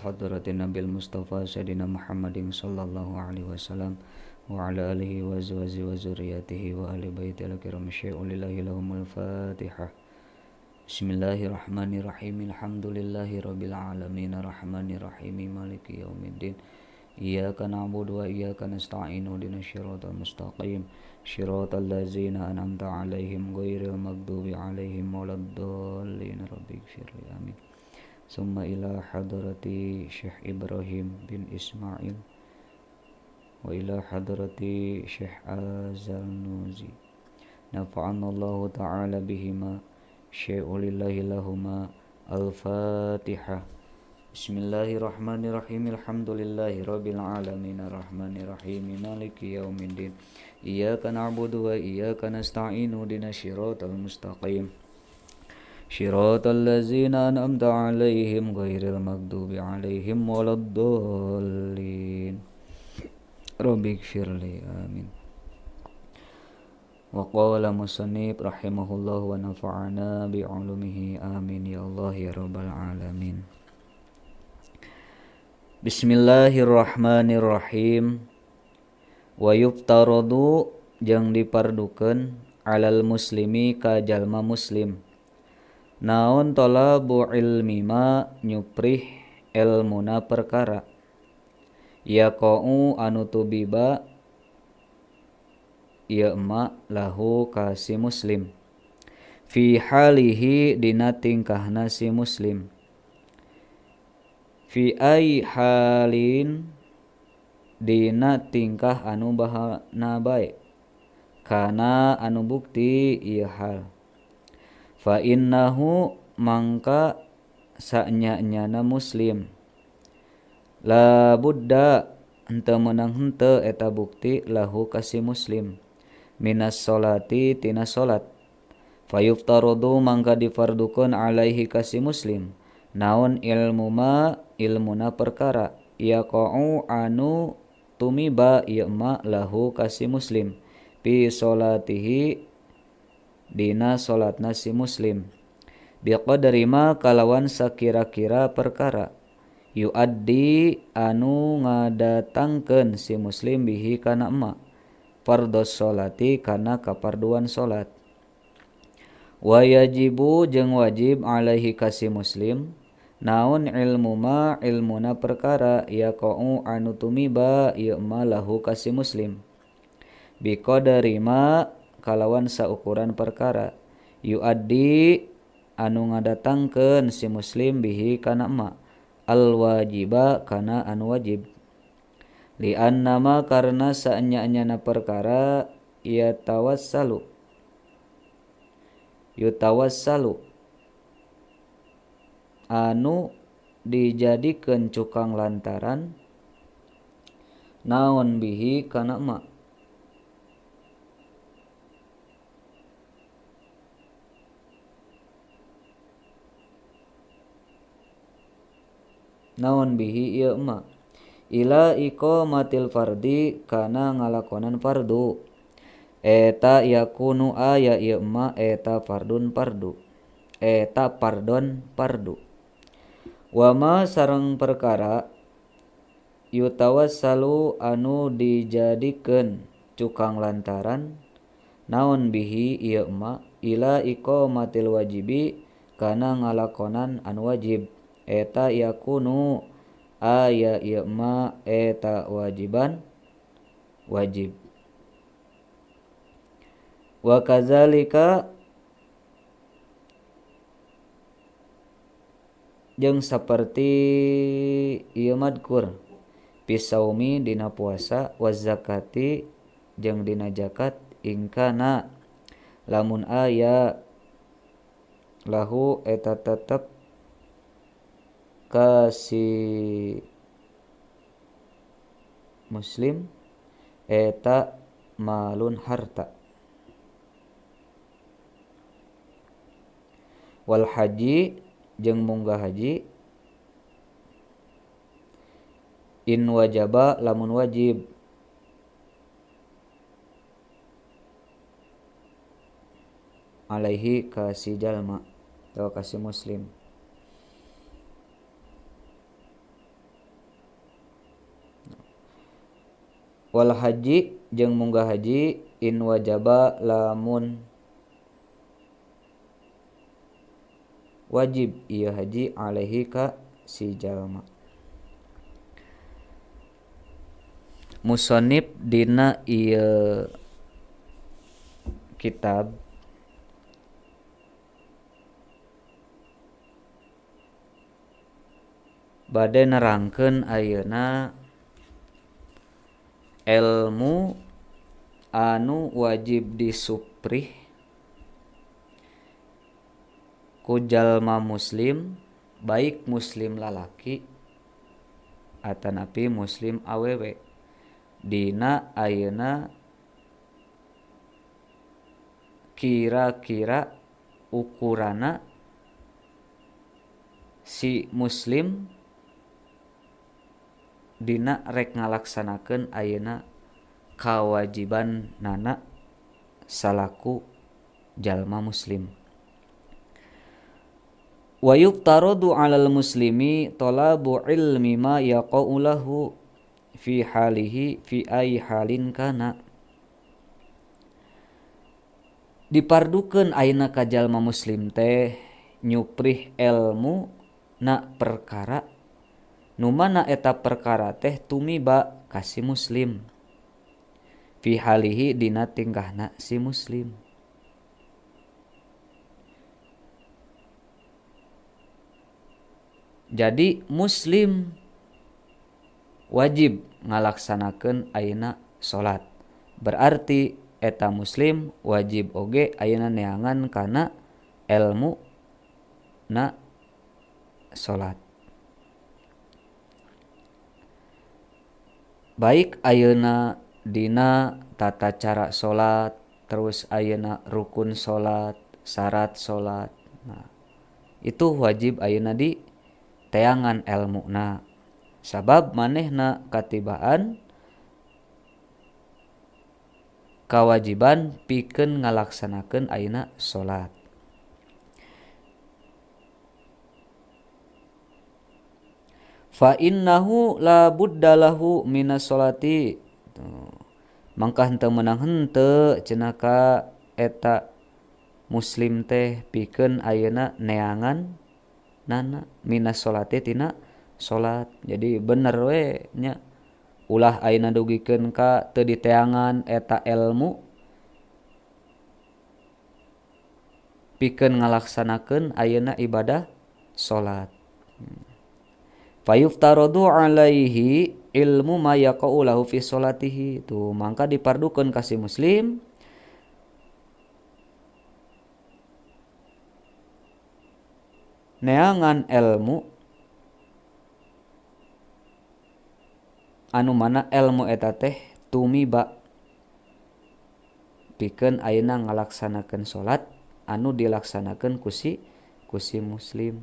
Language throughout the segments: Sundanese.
hadratin Nabil Mustafa Sayyidina Muhammadin sallallahu alaihi wasallam wa ala alihi wa azwajihi wa zurriyyatihi wa ahli baitihi al-kiram syai'un lillahi lahumul Fatihah. Bismillahirrahmanirrahim. Alhamdulillahi rabbil alamin arrahmanirrahim maliki yaumiddin. Iyyaka na'budu wa iyyaka nasta'in ihdinas siratal mustaqim siratal ladzina an'amta 'alaihim ghairil maghdubi 'alaihim waladdallin. Rabbighfirli amin. Summa ila hadrati Syekh Ibrahim bin Ismail wa ila hadrati Syekh Az-Zarnuzi. Nafa'anallahu ta'ala bihima syai'ulillahi lahuma. Al-Fatihah. Bismillahirrahmanirrahim. Alhamdulillahi rabbil alamin arrahmanirrahim maliki yaumiddin. Iyyaka na'budu wa iyyaka nasta'in ihdinas siratal mustaqim siratal ladzina an'amta 'alaihim ghairil maghdubi 'alaihim waladdallin. Rabbighfirli amin. Wa qala musannif rahimahullah wa nafa'ana bi'ulumihi amin ya Allah ya rabbal alamin. Bismillahirrahmanirrahim. Wa yuftaradu jeung dipardukeun alal muslimi ka jalma muslim naon talabu ilmi ma nyuprih elmuna perkara yaqau anu tubiba ieu ma lahu ka si muslim fi halihi dina tingkahna si muslim fi ai halin dina tingkah anu bahana bae kana anu bukti ieu hal fa innahu mangka sanya-nyana muslim la budda henteu meunang henteu eta bukti lahu ka si muslim minas sholati tina salat fayuftaradu mangka difardukeun alaihi ka si muslim naon ilmu ma ilmuna perkara yaqau anu tumiba ieu ma lahu ka si muslim fi sholatihi dina salatna si muslim biqadri ma kalawan sakira-kira perkara yuaddi anu ngadatangkeun si muslim bihi kana ma fardhos sholati kana kaparduan salat wa yajibu jeung wajib alaihi ka si muslim naon ilmu ma ilmuna perkara yaqau anu tumiba ieu ma lahu ka si muslim biqadari ma kalawan saukuran perkara yuaddi anu ngadatangkeun si muslim bihi kana ma al wajiba kana anu wajib li annama karna saenya-enyana perkara yatawassalu yutawassalu anu dijadikeun cukang lantaran naon bihi kana ma naon bihi ieu ma ila iqamatil fardi kana ngalakonan fardu eta yakunu aya ieu ma eta fardun fardu eta pardon fardu wama sareng perkara yutawassalu anu dijadikeun cukang lantaran naon bihi ieu ma ila iqamatil wajibi kana ngalakonan anu wajib eta yakunu aya ieu ma eta wajiban wajib wa kadzalika jeung saperti ieu madkur pisaumi dina puasa wa zakati jeung dina zakat ingkana lamun aya lahu eta tetep ka si muslim eta malun harta wal haji jeung munggah haji in wajaba lamun wajib alaihi ka si jalma atau ka si muslim. Wal haji jeung munggah haji in wajaba lamun wajib ieu haji alaihi ka si jalma. Musonib dina ieu kitab bade nerangkeun ayeuna ilmu anu wajib disuprih ku jalma muslim, baik muslim lalaki atanapi muslim awewe dina ayeuna kira-kira ukurana si muslim dina rek ngalaksanakeun ayeuna kawajiban nana salaku jalma muslim. Wa yuftaradu 'alal muslimi talabu ilmi ma yaqa'u lahu fi halihi fi ay halin kana. Dipardukeun ayeuna ka jalma muslim teh nyuprih ilmu na perkara nu mana eta perkara teh tumiba ka si muslim fi halihi dina tingkahna si muslim. Jadi muslim wajib ngalaksanakeun ayeuna salat. Berarti eta muslim wajib oge ayeuna neangan kana ilmu na salat. Baik ayeuna dina tata cara salat, terus ayeuna rukun salat, syarat salat. Nah, itu wajib ayeuna di teangan elmuna. Sabab manehna katibaan kawajiban pikeun ngalaksanakeun ayeuna salat. Fa innahu la budda lahu minas sholati. Mangkah henteu meunang henteu cenah ka eta muslim teh pikeun ayeuna neangan nana minas sholati tina salat. Jadi bener we nya, ulah ayeuna dugikeun ka teu diteangan eta ilmu pikeun ngalaksanakeun ayeuna ibadah salat. Fayuftaradu alaihi ilmu ma yaqa'u lahu fi sholatihi. Tuh mangka dipardukeun ka si muslim neangan ilmu anu mana ilmu eta teh tumiba pikeun ayeuna ngalaksanakeun salat anu dilaksanakeun ku si muslim.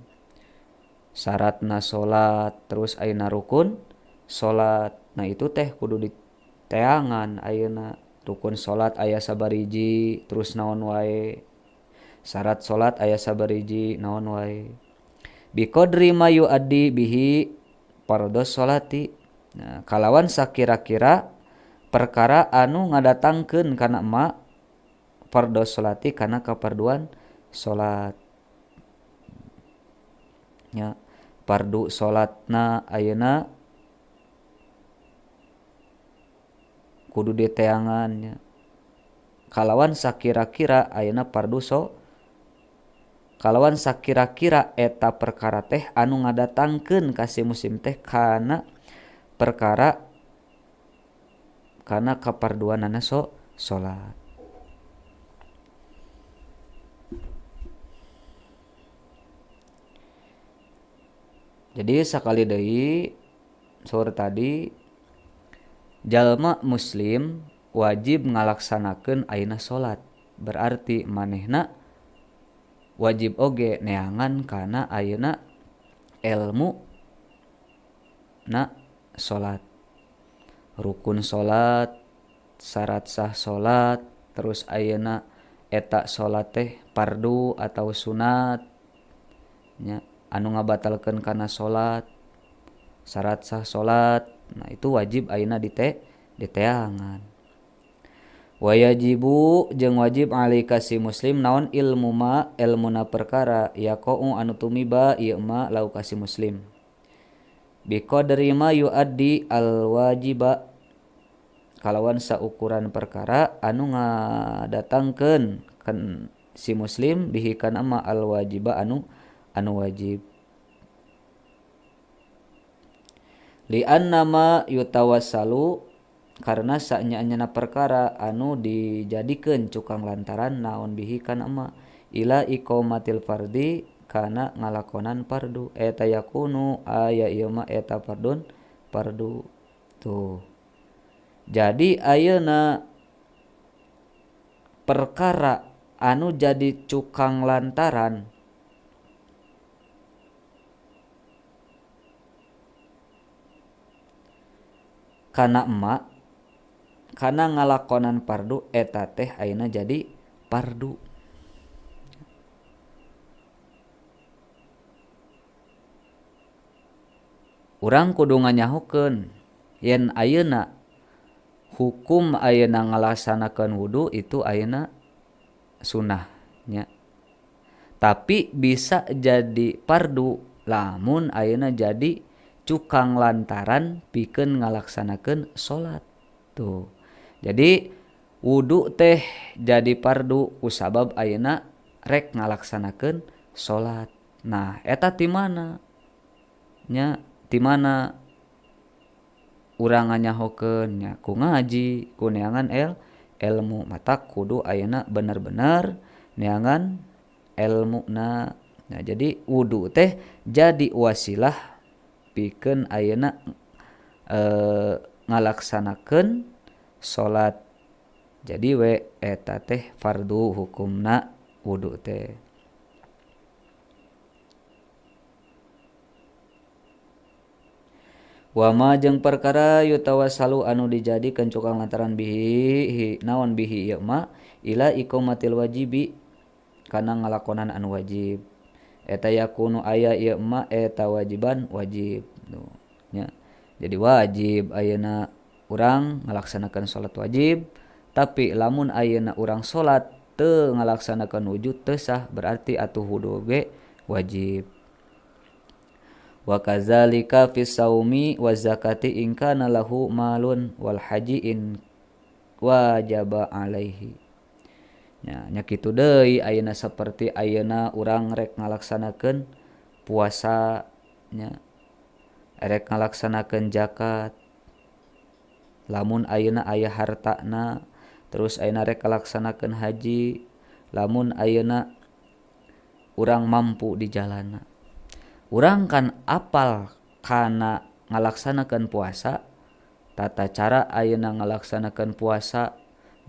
Syaratna salat, terus ayeuna rukun salat. Nah itu teh kudu diteangan ayeuna rukun salat aya sabariji, terus naon wae. Syarat salat aya sabariji naon wae. Biqadri ma yuaddi bihi fardhos sholati. Nah, kalawan sakira-kira perkara anu ngadatangkeun kana ma fardhos sholati kana kaparduan salat. Nya fardu salatna ayeuna kudu diteangan nya. Kalawan sakira-kira ayeuna fardu kalawan sakira-kira eta perkara teh anu ngadatangkeun ka si muslim teh kana perkara kana kaparduanana salat. Jadi sakali deui saur tadi jalma muslim wajib ngalaksanakeun ayeuna salat. Berarti manehna wajib oge neangan kana ayeuna ilmu na salat. Rukun salat, syarat sah salat, terus ayeuna eta salat teh fardu atau sunat nya anu ngabatalkeun kana salat, syarat sah salat. Nah itu wajib ayeuna Diteangan. Wajibu jeung wajib alaika si muslim naon ilmu ma ilmuna perkara yaqau anu tumiba ieu ma lau ka si muslim. Biqadri ma yuaddi al wajiba kalawan saukuran perkara anu ngadatangkeun kan si muslim bihi kana ma al wajiba anu wajib. Li anna ma yutawassalu karena saenya-enyana perkara anu dijadikeun cukang lantaran naon bihi kana ma ila iqamatil fardi kana ngalakonan fardu eta yakunu aya ieu mah eta fardun fardu. Tuh. Jadi ayeuna perkara anu jadi cukang lantaran kana emak kana ngalakonan fardu eta teh ayeuna jadi fardu. Urang kudu nganyahokeun yen ayeuna hukum ayeuna ngalaksanakeun wudu itu ayeuna sunah nya. Tapi bisa jadi fardu lamun ayeuna jadi cukang lantaran pikeun ngalaksanakeun salat. Tuh. Jadi wudu teh jadi fardu kusabab ayeuna rek ngalaksanakeun salat. Nah, eta ti mana? Nya ti mana urang nganyahokeun nya ku ngaji, ku neangan ilmu. Mata kudu ayeuna bener-bener neangan elmuna. Nah, jadi wudu teh jadi wasilah pikeun ayeuna ngalaksanakeun salat. Jadi we eta teh fardu hukumna wudu teh. Wama jeung perkara yutawassalu anu dijadikeun cukang lantaran bihi naon bihi ieu ma ila iqamatil wajibi kana ngalakonan anu wajib. Eta yakunu aya ieu ma eta wajiban wajib. Tuh, nya. Jadi wajib ayeuna urang ngalaksanakeun salat wajib, tapi lamun ayeuna urang salat teu ngalaksanakeun wujud teu sah, berarti atuh wudu ge wajib. Wa kadzalika fis saumi wa zakati in kana lahu malun wal haji in wajaba alaihi. Nya, nya kitu deui ayeuna saperti ayeuna urang rek ngalaksanakeun puasa nya, rek ngalaksanakeun zakat. Lamun ayeuna aya hartana, terus ayeuna rek ngalaksanakeun haji, lamun ayeuna urang mampu di jalana. Urang kan apal kana ngalaksanakeun puasa, tata cara ayeuna ngalaksanakeun puasa,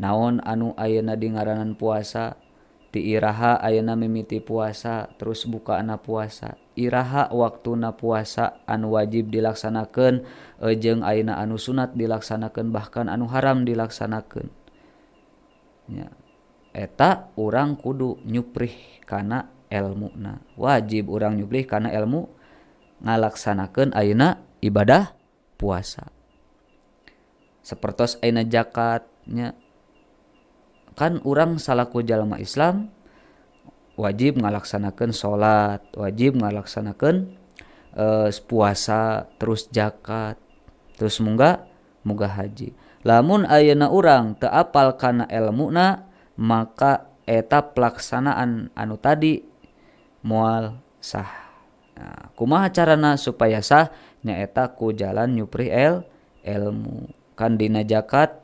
naon anu ayeuna di ngaranan puasa, ti iraha ayeuna mimiti puasa, terus bukaana puasa, iraha waktuna puasa anu wajib dilaksanakeun, jeung ayeuna anu sunat dilaksanakeun, bahkan anu haram dilaksanakeun. Nya, eta urang kudu nyuprih kana elmuna. Wajib urang nyuprih kana elmu ngalaksanakeun ayeuna ibadah puasa. Sapertos ayeuna zakat nya, kan urang salaku jalma Islam wajib ngalaksanakeun salat, wajib ngalaksanakeun puasa, terus zakat, terus munggah haji. Lamun ayeuna urang teu apal kana elmuna, maka eta pelaksanaan anu tadi moal sah. Nah, kumaha carana supaya sah? Nyaeta ku jalan nyuprih ilmu. Kan dina zakat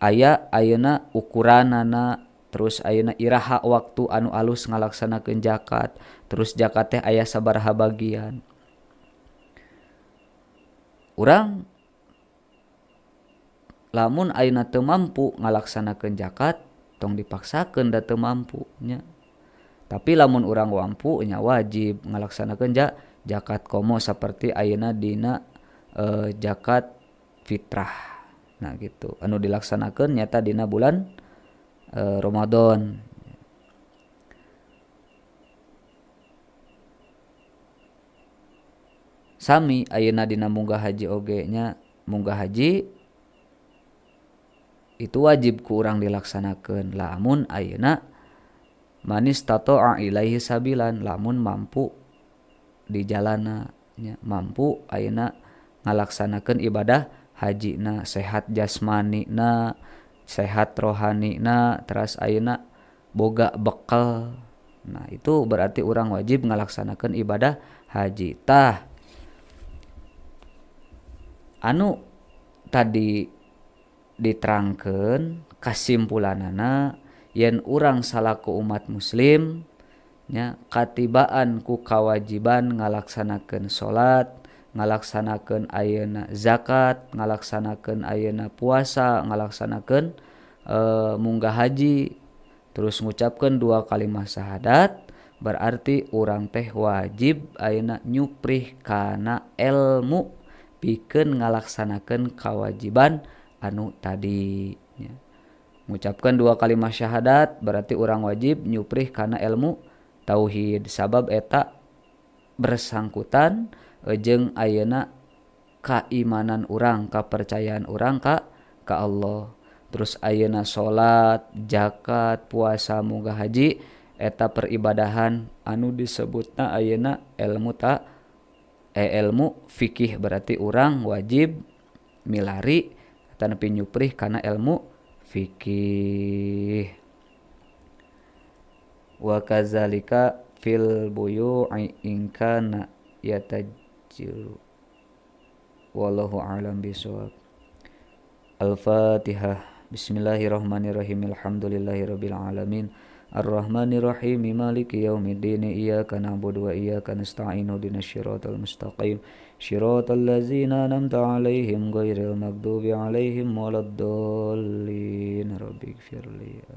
aya ayeuna ukuranana, terus ayeuna iraha waktu anu alus ngalaksanakeun zakat, terus zakat teh aya sabaraha bagian. Urang lamun ayeuna teu mampu ngalaksanakeun zakat, tong dipaksakeun da teu mampu nya. Tapi lamun urang mampu nya wajib ngalaksanakeun zakat komo saperti ayeuna dina zakat fitrah. Nah gitu, anu dilaksanakeun nyata dina bulan Ramadan. Sami ayeuna dina munggah haji oge nya, munggah haji Itu wajib ku urang dilaksanakeun lamun ayeuna manis tato'a ilaihi sabilan, lamun mampu di jalana nya, mampu ayeuna ngalaksanakeun ibadah hajina, sehat jasmanina, sehat rohanina, teras ayeuna boga bekal. Nah itu berarti urang wajib ngalaksanakeun ibadah haji. Tah anu tadi diterangkeun kasimpulanana yen urang salaku umat muslim nya katibaan ku kawajiban ngalaksanakeun salat, ngalaksanakeun ayeuna zakat, ngalaksanakeun ayeuna puasa, ngalaksanakeun munggah haji, terus ngucapkeun dua kalimat syahadat, berarti urang teh wajib ayeuna nyuprih kana ilmu pikeun ngalaksanakeun kawajiban anu tadi nya. Ngucapkeun dua kalimat syahadat berarti urang wajib nyuprih kana ilmu tauhid, sabab eta bersangkutan jeung ayeuna kaimanan urang, kapercayaan urang ka Allah. Terus ayeuna salat, zakat, puasa, munggah haji eta peribadahan anu disebutna ayeuna ilmu ilmu fikih, berarti urang wajib milari tanapi nyuprih kana ilmu fikih. Wa kadzalika fil buyu'i in kana yatajjiru. Wallahu a'lam bishawab. Al-Fatihah. Bismillahirrahmanirrahim. Alhamdulillahirabbil alamin. Arrahmanirrahim. Maliki yaumiddin. Iyyaka na'budu wa iyyaka nasta'in. Ihdinas siratal mustaqim. Siratal ladzina an'amta 'alaihim ghairil maghdubi 'alaihim waladdallin. Rabbighfirli.